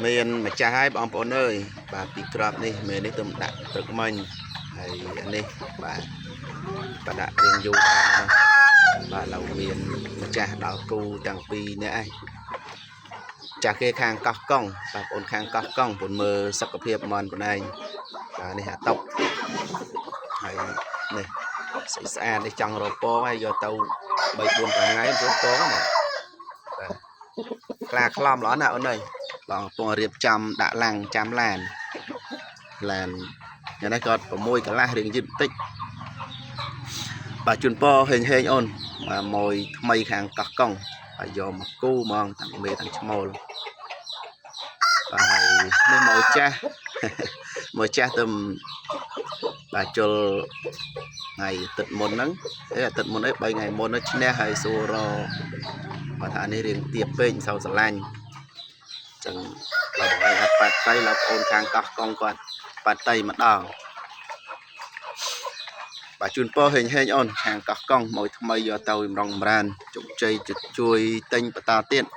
មានម្ចាស់ហើយបងប្អូនអើយបាទពីក្របនេះមេនេះទៅដាក់ព្រឹកមិញហើយអានេះបាទបដាក់រៀងយូរដែរណាបាទឡូវមានម្ចាស់ដល់គូទាំងពីរនាក់ឯងចាស់គេខាងកោះកុងបងប្អូនខាងកោះកុងបងមើលសុខភាពមនបងឯងបាទនេះអាតុកហើយនេះស្អីស្អាតនេះចង់រកពងហើយយកទៅ3 4 5ថ្ងៃចូលពងណាបាទខ្លាខ្លំល្អណាស់អូនអើយបងកំពុងរៀបចំដាក់ឡាំងចាំឡានឡានយ៉ាងនេះគាត់6កន្លះរៀងយឺតបន្តិចបាទជូនពរហេងហេងអូនបាទម៉ួយថ្មីខាងកោះកុងបាទយកមកគូហ្មងទាំងមេទាំងឈ្មោលបាទហើយនេះម៉ួយចាស់ ម៉ួយចាស់ទៅបាទជុលថ្ងៃអាទិត្យមុនហ្នឹងអេអាទិត្យមុនអី3ថ្ងៃមុនហ្នឹងឈ្នះហើយសួររបាទថានេះរៀងទៀបពេកមិនសូវស្រឡាញ់ចឹងឡើយបងឯងអត់ប៉ាត់តៃឡើយបងអូនខាងកោះកុងគាត់ប៉ាត់តៃម្ដងបាទជូនពរហេងហេងអូនខាងកោះកុងមួយថ្មីយកទៅម្ដងម្រានជោគជ័យជួយទិញបន្តទៀត។